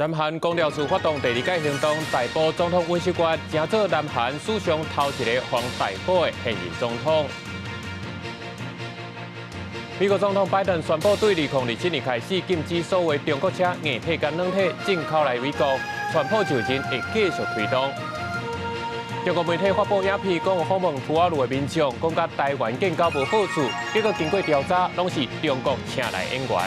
南韓公調處發動第二屆行動，逮捕總統尹錫悅，成做南韓史上頭一个予逮捕的現任總統。美國總統拜登宣布，對2027年開始禁止所有中國車硬體佮軟體進口來美國，川普就任會繼續推動。中國媒體發布影片，講訪問吐瓦魯的民眾，講佮台灣建交無好處，結果經過調查，攏是中國請來演員。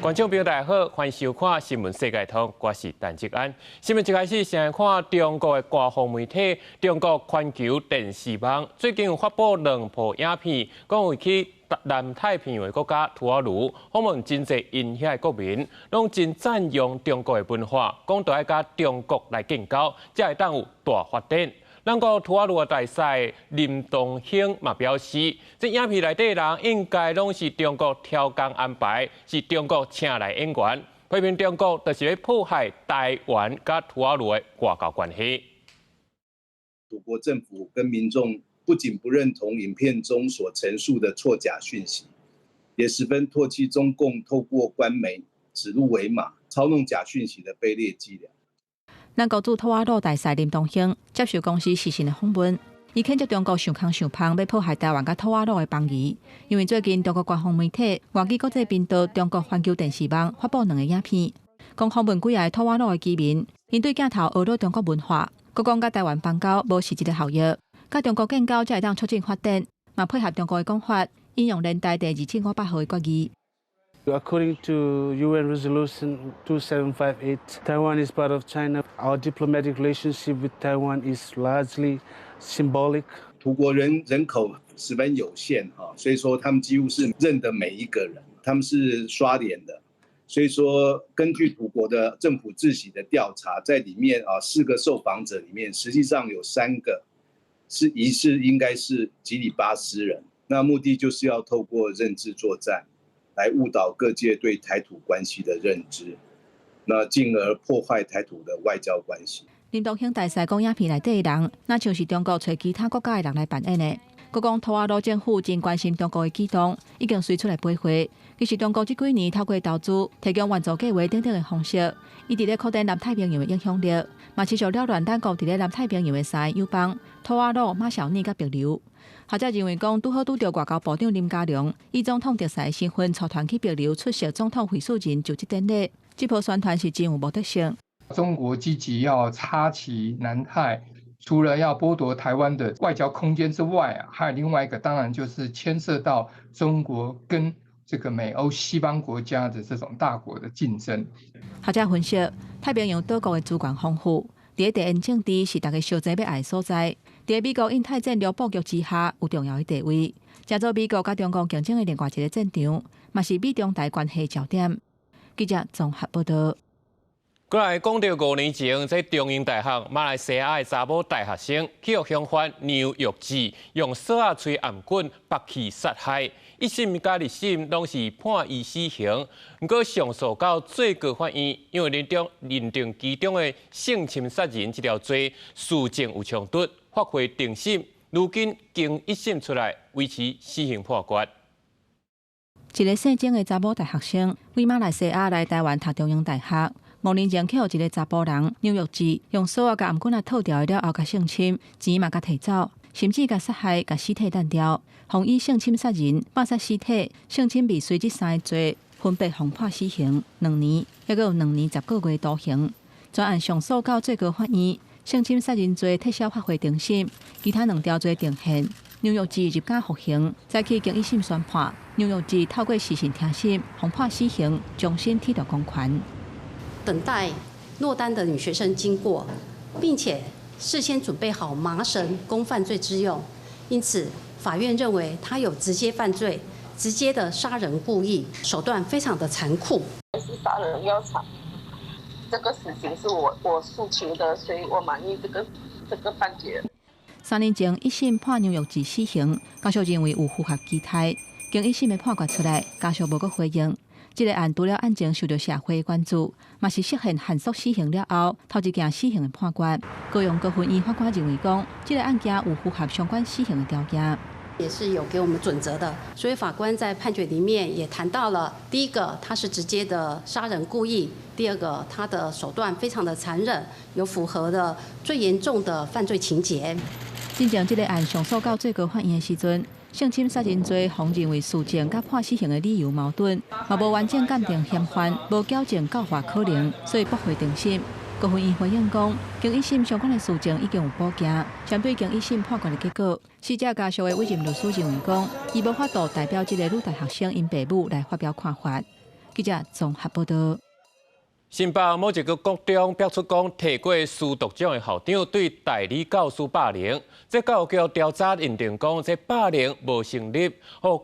觀眾朋友大家好，歡迎收看《新聞世界通》，我是陳志安。新聞一開始先來看中國的官方媒體中國環球電視網最近有發布兩部影片，講有去南太平洋的國家吐瓦魯訪問真濟𪜶遐的國民，攏真讚揚中國的文化，講著愛佮中國來建交，才會當有大發展。咱國吐瓦魯的大使林東興嘛表示，這影片內底人應該攏是中國調工安排，是中國請來演員，批評中國就是欲破壞台灣佮吐瓦魯的外交關係。土國政府跟民眾不僅不認同影片中所陳述的錯假訊息，也十分唾棄中共透過官媒指鹿為馬、操弄假訊息的卑劣伎倆。咱國駐吐瓦魯大使林東興接受公視視訊的訪問，伊譴責中國想空想芳欲破壞台灣佮吐瓦魯的邦誼，因為最近中國官方媒體外語國際頻道中國環球電視網發布兩个影片，講訪問幾个吐瓦魯的居民，𪜶對鏡頭呵咾中國文化，閣講佮台灣邦交無實質的效益，佮中國建交才會當促進發展，嘛配合中國的講法，引用聯大第2758號的決議。 According to UN Resolution 2758, Taiwan is part of China. Our diplomatic relationship with Taiwan is largely symbolic. 土國人口十分有限哈，所以說他們幾乎是認得每一個人，他們是刷臉的。所以說，根據土國的政府自己的調查，在裡面啊，四個受訪者裡面，實際上有三個是疑似應該是基里巴斯人。那目的就是要透過認知作戰，來誤導各界對台土關係的認知，那進而破壞台土的外交關係。林東興大使講，影片內底的人，若像是中國揣其他國家的人來扮演的。閣講吐瓦魯政府真關心中國的舉動，已經隨出來陪會。其實中國這幾年透過投資、提供援助計劃等等的方式，伊佇咧擴展南太平洋的影響力，嘛持續擾亂咱國佇咧南太平洋的三个友邦吐瓦魯、馬紹爾佮帛琉。學者認為講，拄好拄著外交部長林佳龍以總統特使的身份率團去帛琉出席總統惠恕仁就職典禮，這波宣傳是真有目的性。中國積極要插旗南太，除了要剝奪台灣的外交空間之外啊，還有另外一個，當然就是牽涉到中國跟這個美歐西方國家的這種大國的競爭。學者分析，太平洋島國的資源豐富，佇咧地緣政治是大家相爭欲愛的所在。佇美國印太戰略布局之下，有重要的地位，成做美國佮中國競爭的另外一个戰場，嘛是美中台關係焦點。記者綜合報道。過來講著5年前，在中英大學馬來西亞的查某大學生去予凶犯梁育志用索仔槌頷棍縛去殺害，一審佮二審攏是判伊死刑，毋過上訴到最高法院，因為認定其中的性侵殺人這條罪事證有衝突，發回重審，如今經一審出來維持死刑判決。一个姓鍾的查某大學生，為馬來西亞來台灣讀中英大學。5年前，去予一个查埔人梁育志用索仔共頷棍仔套牢了後，共性侵，錢嘛共提走，甚至共殺害，共屍體擲掉，予以性侵殺人、綁殺屍體、性侵未遂這三个罪，分別予判死刑兩年，抑閣有2年10個月徒刑。全案上訴到最高法院，性侵殺人罪撤銷發回重審，其他兩條罪定讞。梁育志入監服刑，早起經一審宣判，梁育志透過視訊聽審，予判死刑，終身褫奪公權。等待落單的女學生經過，並且事先準備好麻繩供犯罪之用，因此法院認為他有直接犯罪、直接的殺人故意，手段非常的殘酷。是殺人要償，這個死刑是我訴求的，所以我滿意這個判決。3年前一審判梁育志死刑，家屬認為有符合期待，經一審的判決出來，家屬無閣回應。這个案除了案情受著社會關注，嘛是釋憲限縮死刑了後，頭一件死刑的判決。高雄高分院法官認為講，這个案件有符合相關死刑的條件。也是有給我們準則的，所以法官在判決裡面也談到了，第一個他是直接的殺人故意，第二個他的手段非常的殘忍，有符合的最嚴重的犯罪情節。進前這个案上訴到最高法院的時陣，性侵殺人罪予認為事證佮判死刑的理由矛盾，嘛無完整鑑定嫌犯，無矯正教化可能，所以駁回重審。高法院回應講，經一審相關的事證已經有補件，針對經一審判決的結果，死者家屬的委任律師認為講，伊無法度代表這个女大學生𪜶爸母來發表看法。記者綜合報道。新北某一个國中爆出講，提過司鐸長的校長對代理教師霸凌，這教育局調查認定講，這霸凌無成立，予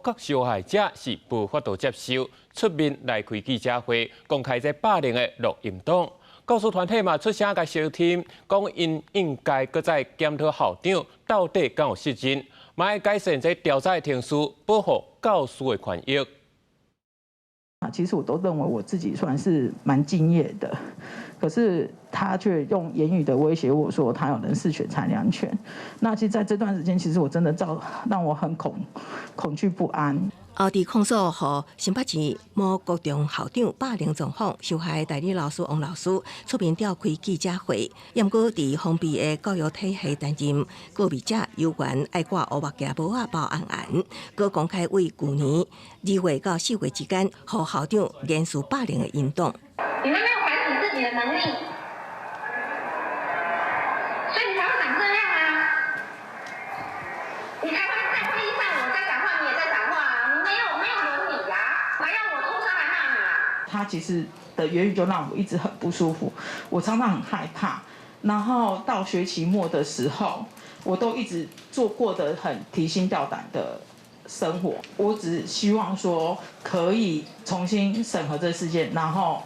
各受害者是無法度接受，出面來開記者會，公開這霸凌的錄音檔。教師團體嘛出聲共相挺，講𪜶應該閣再檢討校長到底敢有失職，嘛愛改善這調查的程序，保護教師的權益。啊，其實我都認為我自己算是蠻敬業的，可是他卻用言語的威脅我說他有人事權、裁量權。那其實在這段時間，其實我真的造讓我很恐懼不安。後佇控訴予新北市某國中校長霸凌狀況，受害代理老師王老師出面召開記者會。毋過佇封閉的教育體系擔任告密者，猶原愛掛烏目鏡帽仔包紅紅，閣公開為舊年2月到4月之間，予校長言辭霸凌的音檔。你們沒有反省自己的能力，所以你才會長這樣啊！你才會在會議上我在講話，你也在講話啊！你沒有倫理呀，還要我出聲來罵你啊？他其實的言語就讓我一直很不舒服，我常常很害怕。然後到學期末的時候，我都一直做過得很提心吊膽的生活。我只希望說可以重新審核這事件，然後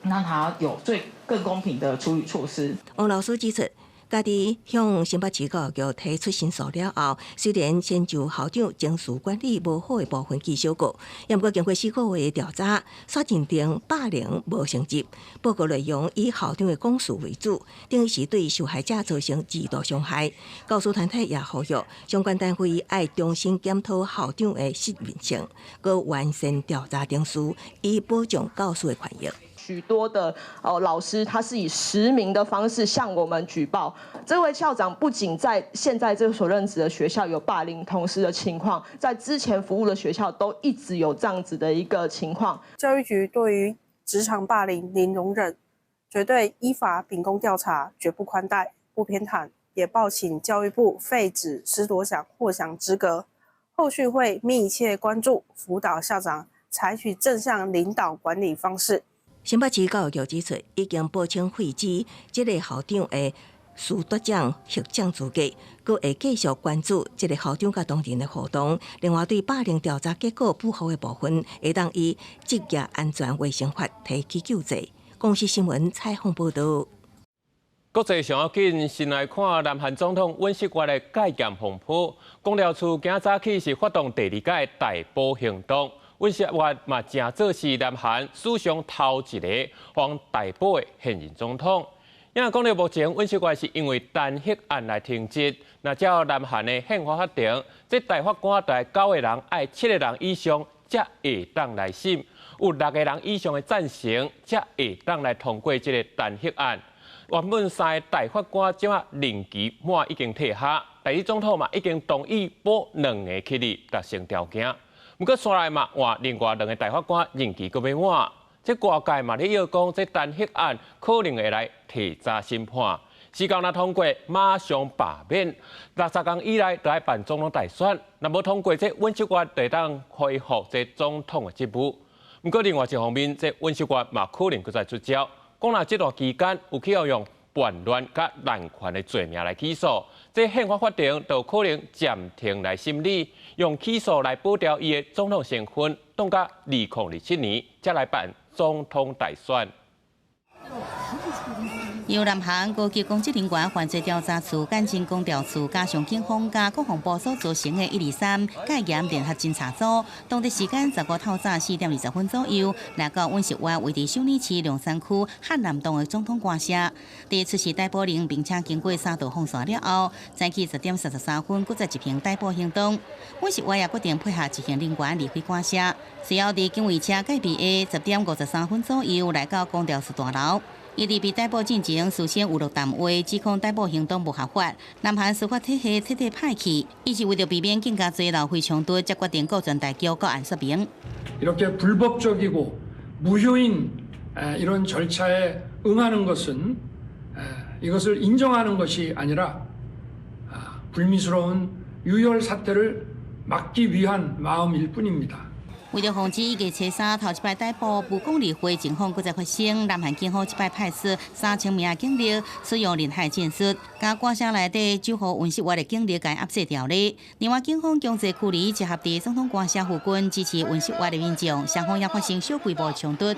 讓他有最更公平的處理措施。王老師指出，家己向新北市教育局提出申訴了後，雖然先就校長情緒管理無好的部分去小過，毋過經過4個月的調查，煞認定霸凌無成立。報告內容以校長的講述為主，等於是對受害者造成二度傷害。教師團體也呼籲相關單位愛重新檢討校長的適任性，閣完善調查程序，以保障教師的權益。許多的哦老師，他是以實名的方式向我們舉報。這位校長不僅在現在這所任職的學校有霸凌同事的情況，在之前服務的學校都一直有這樣子的一個情況。教育局對於職場霸凌零容忍，絕對依法秉公調查，絕不寬待，不偏袒，也報請教育部廢止師鐸獎獲獎資格。後續會密切關注輔導校長，採取正向領導管理方式。新北市教育局指出，已經報請廢止這个校長的司鐸獎獲獎資格，閣會繼續關注這个校長佮同仁的互動。另外，對霸凌調查結果不符的部分，會當依職業安全衛生法提起救濟。公視新聞採訪報導。國際上要緊，先來看南韓總統尹錫悅的戒嚴風波，公寮處今早起是發動第二屆逮捕行動。尹錫悅嘛，成做是南韓史上頭一个予人逮捕的現任總統。因為講到目前，尹錫悅是因為彈劾案來停職。若照南韓的憲法法定，這大法官著愛九个人愛七個人以上，才會當來審；有六個人以上的贊成，才會當來通過這个彈劾案。原本三个大法官這馬任期滿已經退下，代理總統嘛已經同意補兩个起來達成條件。毋過，煞來嘛換另外兩个大法官任期閣欲滿，這外界嘛咧臆講，這彈劾案可能會來提早審判。時間若通過，馬上罷免。60工以內就愛辦總統大選，若無通過，這尹錫悅就會當恢復這總統的職務。毋過，另外一方面，這尹錫悅嘛可能閣再出招，講若這段期間有去予用叛亂佮濫權的罪名來起訴，這憲法法庭就可能暫停來審理，用起訴來保牢伊的總統身份，等到2027年才來辦總統大選。由南韓高級公職人員犯罪調查處、檢偵公調處加上警方佮國防部所組成的123戒嚴聯合偵查組，當地時間15透早4點20分左右，來到尹錫悅位佇首爾市龍山區漢南洞的總統官舍，佇出示逮捕令，並且經過三道防線了後，早起10點33分，閣再執行逮捕行動。尹錫悅也決定配合執行人員離開官舍，隨後佇警衛車戒備下，10點53分左右來到公調處大樓。伊佇被逮捕進前，事先有錄談話，指控逮捕行動無合法。南韓司法體系徹底歹去，伊是為著避免更加濟流血衝突，才決定顧全大局，到案說明。 이렇게 불법적이고 무효인 이런 절차에 응하는 것은 이것을 인정하는 것이 아니라 불미스러운 유혈 사태를 막기 위한 마음일 뿐입니다. 為著防止一月初三頭一擺逮捕無公理會情況閣再發生，南韓警方這擺派出3000名警力，使用人海戰術，共官舍內底守護尹錫悅的警力共壓制牢咧。另外，警方強制驅離集合佇總統官舍附近支持尹錫悅的民眾，雙方也發生小規模衝突。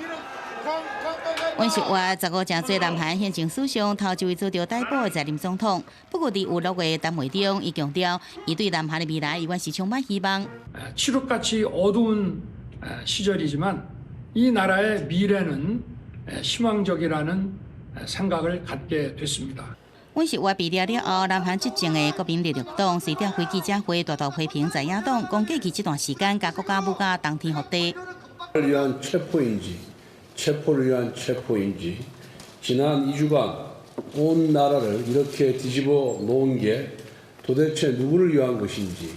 尹錫悅15成做南韓憲政史上頭一位遭著逮捕的在任總統。不過，佇有錄的談話中，伊強調，伊對南韓的未來猶原是充滿希望。 칠흑같이 어두운 시절이지만 이 나라의 미래는 희망적이라는 생각을 갖게 됐습니다. 尹錫悅被抓了後，南韓執政的國民力量黨隨召開記者會，大大批評在野黨，講過去這段時間共國家舞甲動天覆地。 위한 체포인지 체포를 위한 체포인지 지난 2주간 온 나라를 이렇게 뒤집어 놓은 게 도대체 누구를 위한 것인지.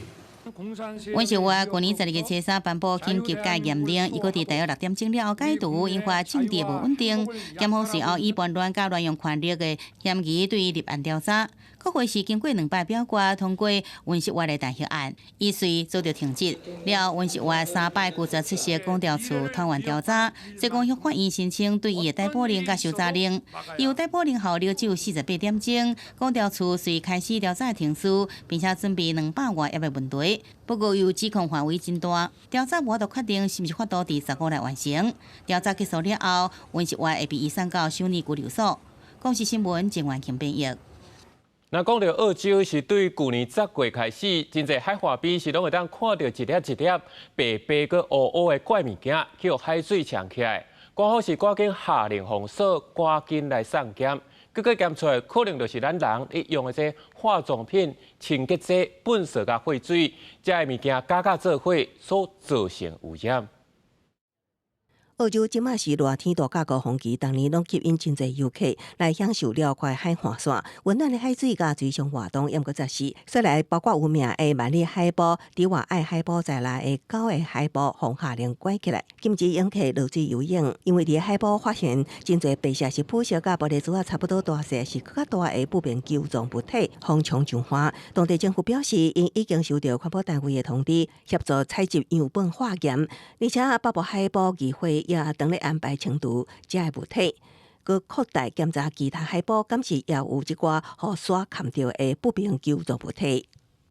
尹錫悅去年12月初三頒布緊急戒嚴令，伊閣佇大約6點鐘了後解除，引發政治無穩定。檢方隨後以叛亂佮濫用權力的嫌疑對伊立案調查。國會是經過兩擺表決通過尹錫悅的彈劾案，伊遂遭著停職。了後，尹錫悅三擺拒絕出席公調處團員調查，最終向法院申請對伊的逮捕令佮搜查令。伊有逮捕令效力只有48點鐘，公調處遂開始調查程序，並且準備200外頁的問題。不過，由指控範圍真大，調查無法度確定是毋是法度佇15內完成。調查結束了後，尹錫悅會被移送到首爾拘留所。公視新聞鄭元慶編譯。若講著澳洲是對舊年10月開始，真濟海岸邊是攏會當看著一粒一粒白白閣烏烏的怪物件，去予海水沖起來。官方是趕緊下令封鎖，趕緊來送檢。結果檢出來，可能就是咱人咧用的這化妝品、清潔劑、糞埽佮廢水，這个物件加加做伙所造成污染。澳洲這馬是熱天度假高峰期，逐年攏吸引真濟遊客來享受遼闊海岸線、溫暖的海水佮水上活動。毋過這時，雪梨包括有名的萬里海埔、迪瓦愛海埔在內的九个海埔，予下令關起來，禁止遊客落水游泳。因為佇海埔發現真濟白色是普色佮玻璃珠仔差不多大細，是閣較大的不明球狀物體，予沖上岸。當地政府表示，𪜶已經收著環保單位的通知，協助採集樣本化驗，而且北部海埔議會也當咧安排清除這个物體，閣擴大檢查其他海埔，敢是也有這寡予沙崁著的不明球狀物體。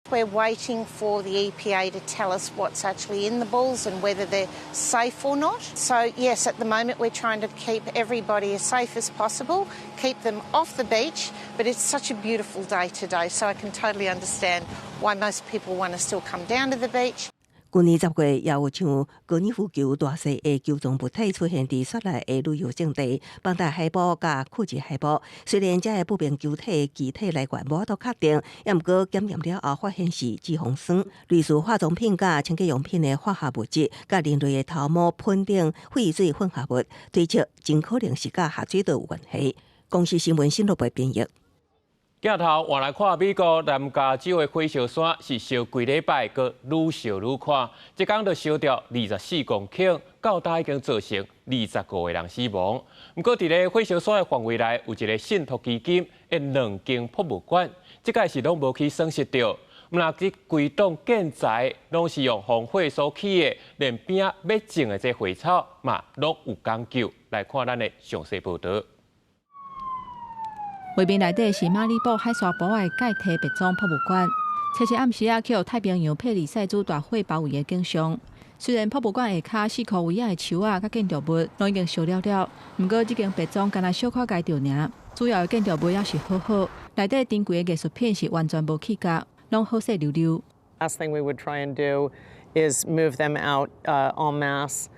We're waiting for the EPA to tell us what's actually in the balls and whether they're safe or not. So, yes, at the moment we're trying to keep everybody as safe as possible, keep them off the beach, but it's such a beautiful day today, so I can totally understand why most people want to still come down to the beach. 舊年10月，也有像高爾夫球大細的球狀物體出現佇雪梨的旅遊勝地邦達海埔佮庫治海埔。雖然這个不明球體的具體來源無法度確定，也毋過檢驗了後發現是脂肪酸、類似化妝品佮清潔用品的化學物質，佮人類的頭毛噴頂廢水混合物，推測真可能是佮下水道有關係。公視新聞新羅編譯。鏡頭換來看，美國南加州的火燒山是燒幾禮拜，閣愈燒愈快，這工就燒著24公頃，到今已經造成25個人死亡。毋過，佇咧火燒山的範圍內，有一个信託基金的兩間博物館，這擺是攏無去損失著。毋但這規棟建材攏是用防火所起的，連邊仔欲種的這花草嘛，攏有講究。來看咱的詳細報導。畫面內底是馬里布海沙埔的蓋提別莊博物館。初七暗時仔，去予太平洋佩里賽州大火包圍的景象。雖然博物館下跤四箍圍仔的樹仔佮建築物攏已經燒了了，毋過這間白莊敢若小可改著爾，主要的建築物猶是好好，內底珍貴的藝術品是完全無去甲，攏好勢溜溜。 Last thing we would try and do is move them out en masse,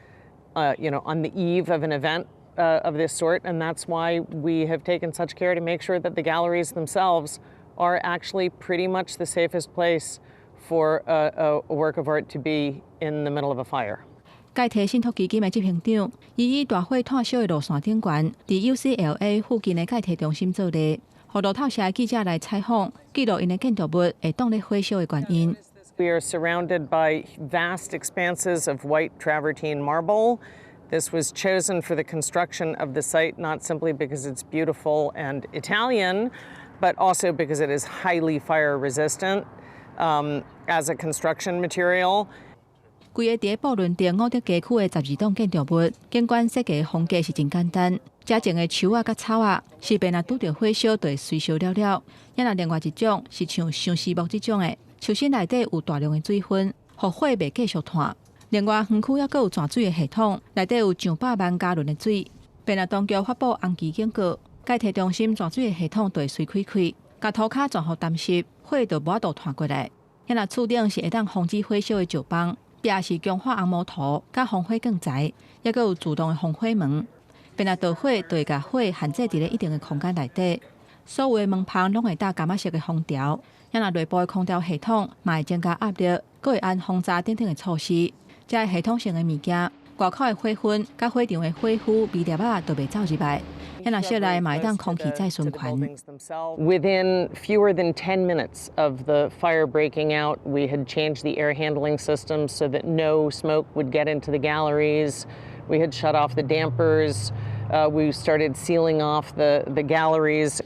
on the eve of an event of this sort, and that's why we have taken such care to make sure that the galleries themselves are actually pretty much the safest place for a work of art to be in the middle of a fire. 蓋提信託基金的執行長，伊以大火湠燒的路線頂懸，佇 UCLA 附近的蓋提中心做例，予路透社的記者來採訪，記錄𪜶的建築物會當咧火燒的原因。 We are surrounded by vast expanses of white travertine marble. This was chosen for the construction of the site not simply because it's beautiful and Italian, but also because it is highly fire resistant as a construction material. 規个佇布倫定伍德街區的12棟建築物，景觀設計風格是真簡單。遮種的樹仔佮草仔，勢必若拄著火燒，就會隨燒了了。猶若另外一種是像相思木這種的，樹身內底有大量的水分，予火袂繼續湠。另外，園區猶閣有泉水的系統，內底有上百萬加侖的水。便若當局發布紅旗警告，蓋提中心泉水的系統就會隨開開，共塗跤全予澹濕，火就無法度湠過來。猶若厝頂是會當防止火燒的石枋，壁是強化紅毛塗佮防火鋼材，猶閣有自動的防火門。便若著火，就會共火限制佇咧一定的空間內底。所有的門縫攏會搭柑仔色的封條，猶若內部的空調系統嘛會增加壓力，閣會安防閘等等的措施。這系統性的物件，外口的火粉佮火場的火灰微粒仔都袂走入來。猶若室內嘛會當空氣再循環。 Within fewer than 10 minutes of the fire breaking out, we had changed the air handling system so that no smoke would get into the galleries. We had shut off the dampers. We started sealing off the galleries.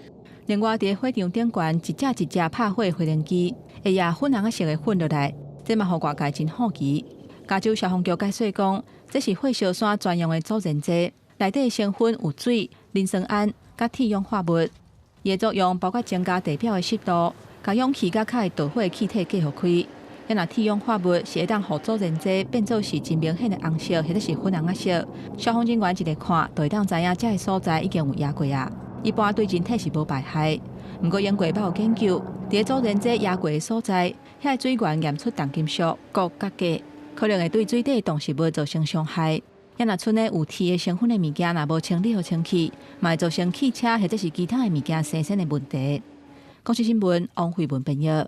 另外，佇火場頂懸一隻一隻拍火飛行機，會壓粉紅色的粉落來，這嘛予外界真好奇。加州消防局解釋講，這是火燒山專用的阻燃劑，內底成分有水、磷酸銨、佮鐵氧化物。伊的作用包括增加地表的濕度，共氧氣佮較會著火的氣體隔予開。猶若鐵氧化物是會當予阻燃劑變做是真明顯的紅色，或者是粉紅色。消防人員一个看，就會當知影這个所在已經有壓過啊。一般對人體是無排害。毋過英國捌有研究，佇阻燃劑壓過的所在，遐水源驗出重金屬鉻佮鉀，可能會對水底動植物造成傷害。猶若賰的有鐵的成分的物件，若無清理予清氣，嘛會造成汽車或者是其他的物件生鉎的問題。公視新聞王慧文編譯。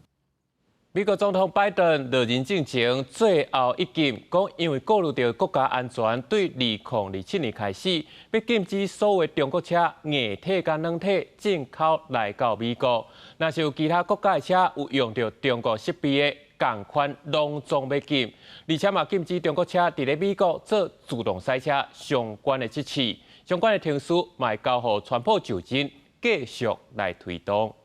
美國總統拜登落任進前最後一禁，講因為顧慮著國家安全，對2027年開始，欲禁止所有中國車硬體佮軟體進口來到美國。若是有其他國家的車有用著中國設備的，仝款攏總欲禁，而且嘛禁止中國車佇咧美國做自動駛車相關的測試，相關的程序嘛會交予川普就任繼續來推動。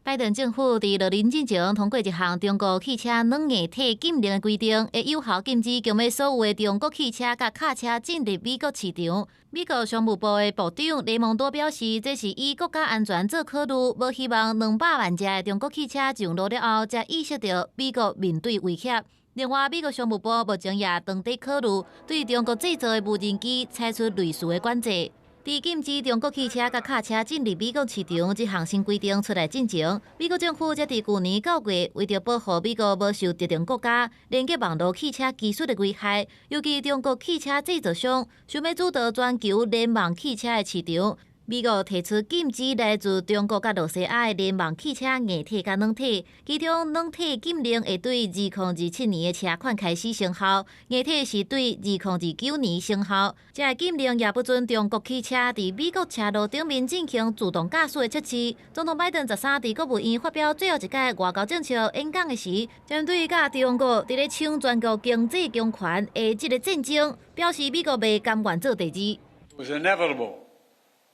拜登政府佇落任進前通過一項中國汽車軟硬體禁令的規定，會有效禁止強欲所有的中國汽車佮卡車進入美國市場。美國商務部的部長雷蒙多表示，這是以國家安全做考慮，無希望200萬架的中國汽車上路了後，才意識著美國面對威脅。另外，美國商務部目前也當佇考慮對中國製造的無人機採取類似的管制。佇禁止中國汽車佮卡車進入美國市場這項新規定出來進前，美國政府才佇舊年9月，為著保護美國無受特定國家連結網路汽車技術的危害，尤其中國汽車製造商想欲主導全球聯網汽車的市場。美國提出禁止來自中國佮露西亞的聯網汽車硬體佮軟體，其中軟體禁令會對2027年的車款開始生效，硬體是對2029年生效。這个禁令也不准中國汽車佇美國車路頂面進行自動駕駛的測試。總統拜登13佇國務院發表最後一擺外交政策演講的時，針對佮中國佇咧搶全球經濟強權的這个戰爭，表示美國袂甘願做第二。 It was inevitable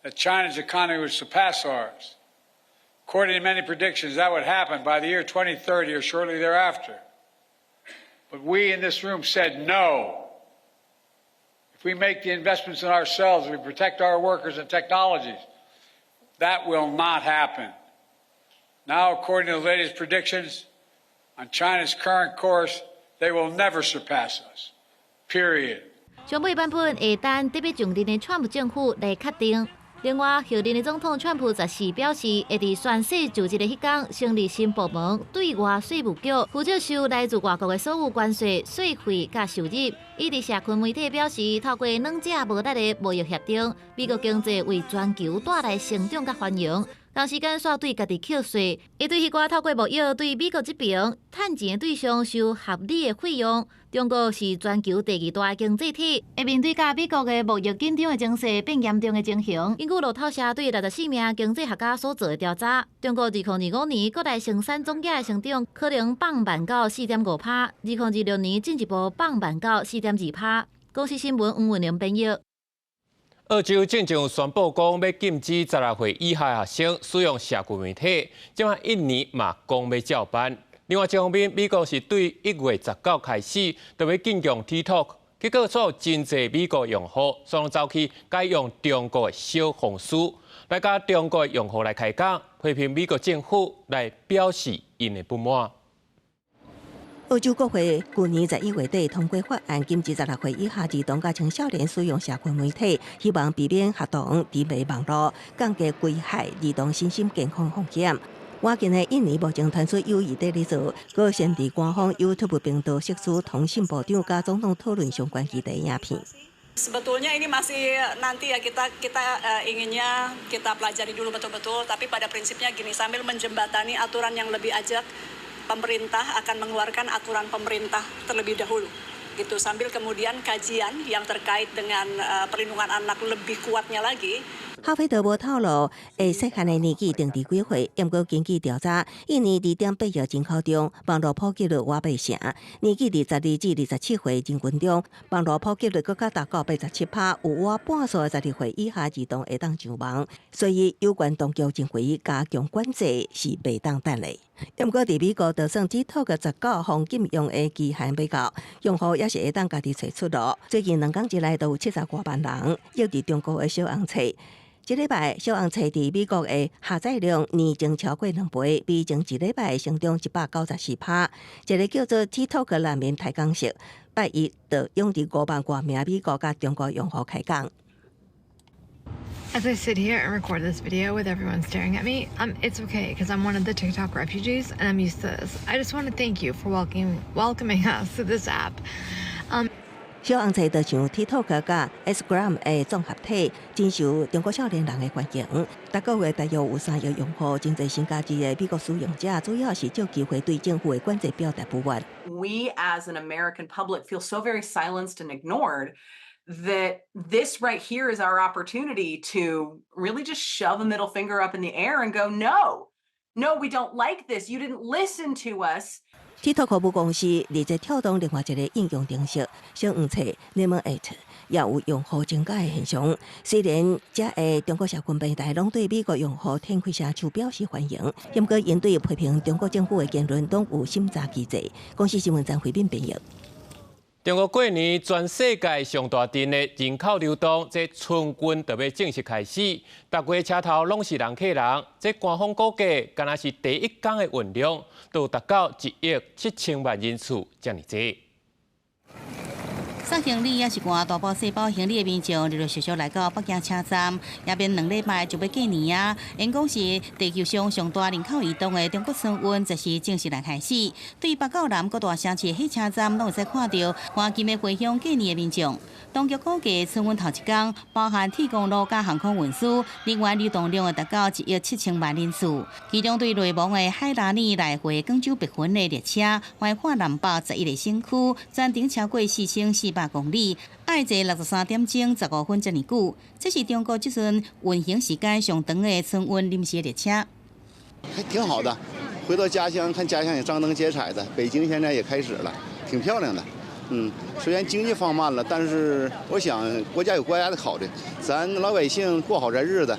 that China's economy would surpass ours. According to many predictions, that would happen by the year 2030 or shortly thereafter. But we in this room said no. If we make the investments in ourselves, we protect our workers and technologies, that will not happen. Now, according to the latest predictions, on China's current course, They will never surpass us. Period. 上尾版本會等得欲上任的川普政府來確定。另外，候任的總統川普14表示，會佇宣誓就職的彼工成立新部門，對外稅務局，負責收來自外國的所有關稅、稅費佮收入。伊佇社群媒體表示，透過兩者無力的貿易協定，美國經濟為全球帶來成長佮繁榮。同時間，煞對家己扣稅，伊對彼寡透過貿易對美國這爿趁錢的對象收合理的費用。中國是全球第二大的經濟體，會面對佮美國的貿易緊張的情勢變嚴重的情形。根據路透社對64名經濟學家所做的調查，中國2025年國內生產總額的成長可能放慢到4.5%，2026年進一步放慢到4.2%。公視新聞黃文玲編譯。澳洲進前宣布講欲禁止16歲以下學生使用社群媒體，這擺印尼嘛講欲照辦。另外一方面，美國是對1月19開始就欲禁用 TikTok，結果煞有真濟美國用戶煞攏走去改用中國的小紅書來佮中國的用戶來開講，批評美國政府來表示𪜶的不滿。澳洲國會舊年11月底通過法案，禁止16歲以下兒童佮青少年使用社群媒體，希望避免學童沉迷網路，降低危害兒童身心健康風險。倚近的印尼目前傳出有意佇咧做，閣先佇官方 YouTube 頻道釋出通信部長佮總統討論相關議題影片。 Sebetulnya ini masih nanti ya kita kita inginnya kita pelajari dulu betul-betul, tapi pada prinsipnya gini, sambil menjembatani aturan yang lebih ajek, pemerintah akan mengeluarkan aturan pemerintah terlebih dahulu gitu, sambil kemudian kajian yang terkait dengan perlindungan anak lebih kuatnya lagi. 哈菲德無透露會細漢的年紀定佇幾歲，毋過根據調查，印尼2.8億人口中，網路普及率倚8成，年紀佇12至27歲人群中，網路普及率閣較達到87%，有倚半數的12歲以下兒童會當上網，所以有關當局認為加強管制是袂當等的。毋過佇美國，就算 TikTok 19號禁用的期限欲到，用戶也是會當家己揣出路。最近兩工之內都有70外萬人約佇中國的小紅冊。這禮拜小紅冊佇美國的下載量年增超過2倍，比前一禮拜成長194%。一个叫做 TikTok 難民提供室，拜一就湧佇5萬外名美國佮中國用戶開講。 As I sit here and record this video with everyone staring at me, it's okay because I'm one of the TikTok refugees and I'm used to this. I just want to thank you for welcoming us to this app. 小紅冊就像 TikTok 佮 Instagram 的綜合體，真受中國少年人的歡迎。逐個月大約有3億用戶，真濟新加入的美國使用者，主要是藉機會對政府的管制表達不滿。 We as an American public feel so very silenced and ignored that this right here is our opportunity to really just shove a middle finger up in the air and go, "No, no, we don't like this. You didn't listen to us." TikTok 母公司字節跳動另外一個應用程式小黃冊 Lemon8 也有用戶增加的現象。雖然遮个中國社群平台攏對美國用戶展開聲手表示歡迎，毋過𪜶對批評中國政府的言論攏有審查機制。公視新聞張惠敏編譯。中國過年全世界上大陣的人口流動，這春運就欲正式開始。逐月車頭攏是人客人，這官方估計，敢若是第一工的運量，都達到1億7千萬人次，遮爾濟。送行李抑是攜大包細包行李的民眾，陸陸續續來到北京車站，也免2禮拜就欲過年啊！𪜶講是地球上上大人口移動的中國春運，就是正式來開始。對北到南各大城市的火車站，攏會使看著趕緊欲回鄉過年的民眾。當局估計春運頭一工，包含鐵公路佮航空運輸，人員流動量會達到1億7千萬人次。其中對內蒙的海拉爾來回廣州白雲的列車，橫跨南北11個省區，全程超過4400公里，愛坐63點鐘15分遮爾久。這是中國這陣運行時間上長的春運臨時列車。還挺好的，回到家鄉看家鄉也張燈結綵的。北京現在也開始了，挺漂亮的。雖然經濟放慢了，但是我想國家有國家的考慮，咱老百姓過好咱日子。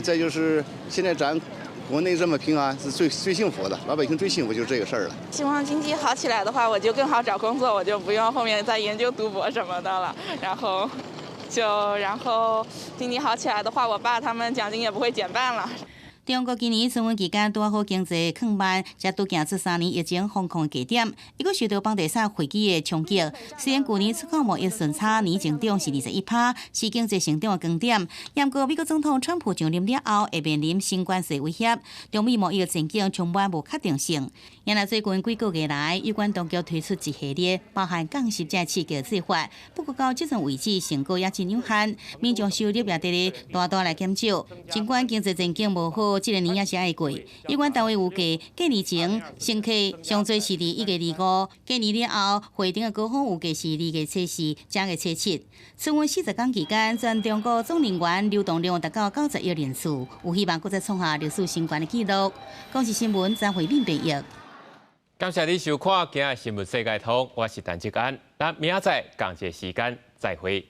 再就是現在咱國內這麼平安，是最最幸福的，老百姓最幸福就是這個事兒了。希望經濟好起來的話，我就更好找工作，我就不用後面再研究讀博什麼的了。然後經濟好起來的話，我爸他們獎金也不會減半了。中國今年春運期間拄好經濟放慢，才拄行出3年疫情封控低點，抑閣受到房地產危機的衝擊。雖然舊年出口貿易順差年增長是21%，是經濟成長的高點。毋過美國總統川普上任了後，會面臨新關稅威脅，中美貿易的前景充滿無確定性。原來最近幾個月來，有關當局推出一系列包含降息這刺激計劃，不過到這陣為止成果也真有限，民眾收入也佇咧大大來減少。儘管經濟前景無好，這個年也是愛過。有關單位預計，過年前乘客上濟是佇1月25，過年了後會場的高峰預計是2月24、正月初七。春運40天期間，全中國總人員流動量達到90億人次，有希望閣再創下歷史新高的紀錄。公視新聞張惠敏編譯。感謝你收看今日新聞世界通，我是陳志安，咱明仔載仝一个時間再會。